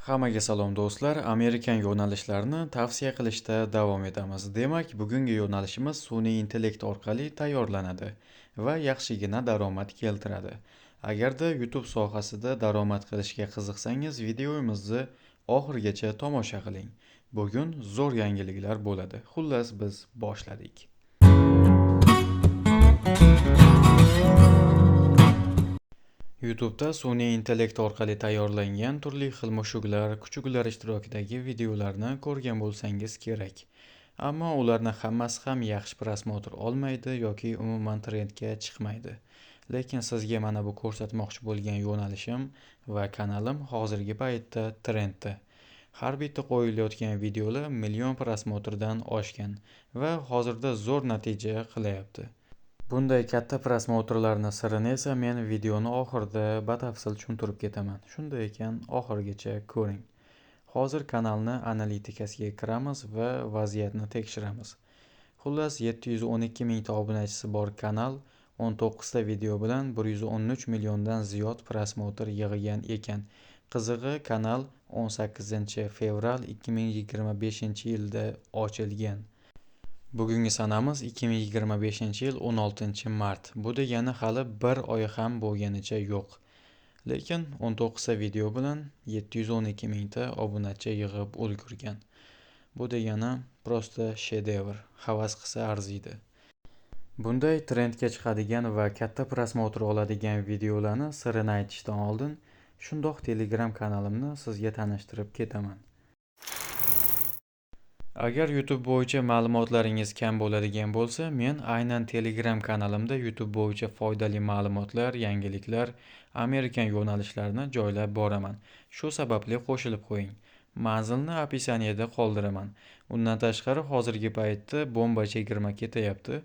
Hammaga salom do'stlar, Amerikan yo'nalishlarini tavsiya qilishda davom etamiz. Demak, bugungi yo'nalishimiz sun'iy intellekt orqali tayyorlanadi va yaxshigina daromad keltiradi. Agarda YouTube sohasida daromad qilishga qiziqsangiz, videomizni oxirigacha tomosha qiling. Bugun zo'r yangiliklar bo'ladi. Xullas, biz boshladik. YouTube'da sun'iy intellekt orqali tayyorlangan turli xil mushuklar, kuchuklar ishtirokidagi videolarni ko'rgan bo'lsangiz kerak. Ammo ularni hammasi ham yaxshi просмотр olmaydi yoki umuman trendga chiqmaydi. Lekin sizga mana bu ko'rsatmoqchi bo'lgan yo'nalishim va kanalim hozirgi paytda trendda. Har bitta qo'yilayotgan videolar million просмотр dan oshgan va hozirda zo'r natija qilyapti. Bunday katta просмотр larni sirini esa men videoni oxirida batafsil tushuntirib ketaman. Shunday ekan, oxirigacha ko'ring. Hozir kanalni analitikasiga kiramiz va vaziyatni tekshiramiz. Xullas, 712 mingta obunachisi bor kanal 19 ta video bilan 113 milliondan ziyod просмотр yig'gan ekan. Qizig'i, kanal 18 fevral 2025-yilda ochilgan. Bugungi sanamiz 2025-yil 16 mart. Bu degani hali bir oy ham bo'lganicha yo'q. Lekin 19 ta video bilan 712 mingta obunachi yig'ib ulgurgan. Bu degani просто shedevr, havas qilsa arziydi. Bunday trendga chiqadigan va katta просмотр oladigan videolarni sirini aytishdan oldin shundoq Telegram kanalimni sizga tanishtirib ketaman. Agar YouTube bo'yicha ma'lumotlaringiz kam bo'ladigan bo'lsa, men aynan Telegram kanalimda YouTube bo'yicha foydali ma'lumotlar, yangiliklar, Amerikan yo'nalishlarini joylab boraman. Shu sababli qo'shilib qo'ying. Manzilni описание da qoldiraman. Undan tashqari hozirgi paytda bomba chegirma ketayapti.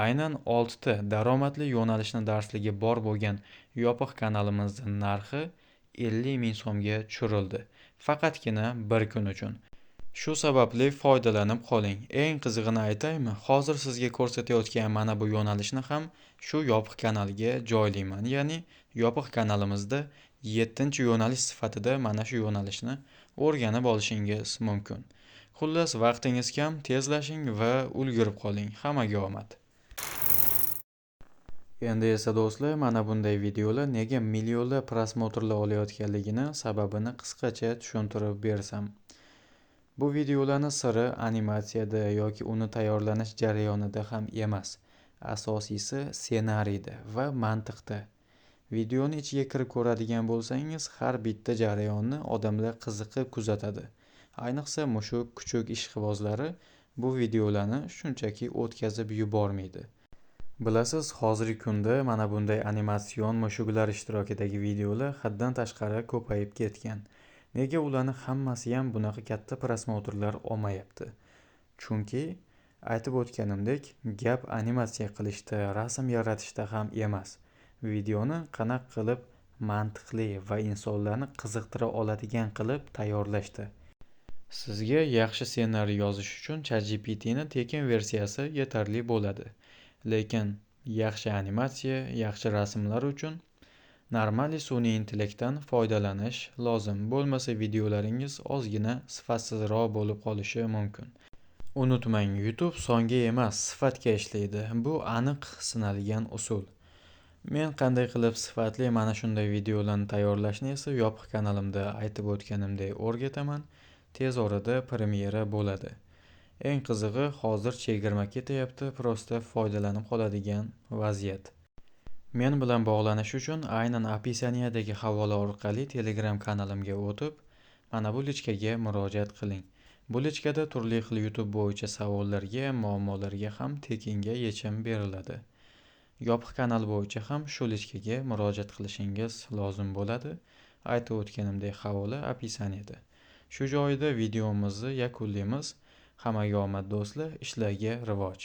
Aynan 6 ta daromadli yo'nalishni darsligi bor bo'lgan yopiq kanalimizning narxi 50 ming so'mga tushirildi. Faqatgina bir kun uchun. Shu sababli foydalanib qoling. Eng qizig'ini aytaymi? Hozir sizga ko'rsatayotgan mana bu yo'nalishni ham shu yopiq kanalga joylayman. Ya'ni yopiq kanalimizda 7-yo'nalish sifatida mana shu yo'nalishni o'rganib olishingiz mumkin. Xullas, vaqtingiz kam, tezlashing va ulgurib qoling. Hammaga omad. Endi esa do'stlar, mana bunday videolar nega millionlab просмотр lar olayotganligini sababini qisqacha tushuntirib bersam. Bu videolarni siri animatsiyada yoki uni tayyorlanish jarayonida ham emas. Asosiysi ssenariyda va mantiqda. Videoni ichiga kirib ko'radigan bo'lsangiz, har bitta jarayonni odamlar qiziqib kuzatadi. Ayniqsa mushuk, kuchuk ishqibozlari bu videolarni shunchaki o'tkazib yubormaydi. Bilasiz, hozirgi kunda mana bunday animatsion mushuklar ishtirokidagi videolar haddan tashqari ko'payib ketgan. Nega ularni hammasi ham bunaqa katta просмотр lar olmayapti? Chunki aytib o'tganimdek, gap animatsiya qilishda, rasm yaratishda ham emas. Videoni qanaqa qilib mantiqli va insonlarni qiziqtira oladigan qilib tayyorlashda. Sizga yaxshi ssenariy yozish uchun ChatGPTni tekin versiyasi yetarli bo'ladi. Lekin yaxshi animatsiya, yaxshi rasmlar uchun normal sun'iy intellektdan foydalanish lozim. Bo'lmasa videolaringiz ozgina sifatsizroq bo'lib qolishi mumkin. Unutmang, YouTube songa emas, sifatga ishlaydi. Bu aniq sinalgan usul. Men qanday qilib sifatli mana shunday videolarni tayyorlashni esa yopiq kanalimda aytib o'tganimdek o'rgataman. Tez orada premyera bo'ladi. Eng qizig'i, hozir chegirma ketayapti, просто foydalanib qoladigan vaziyat. Men bilan bog'lanish uchun aynan описание dagi havola orqali Telegram kanalimga o'tib, mana bu личка ga murojaat qiling. Bu личка da turli xil YouTube bo'yicha savollarga, muammolarga ham tekinga yechim beriladi. Yopiq kanal bo'yicha ham shu личка ga murojaat qilishingiz lozim bo'ladi. Aytib o'tganimdek, havola описание da. Shu joyida videomizni yakunlaymiz. Hammaga omad do'stlar, ishlarga rivoj.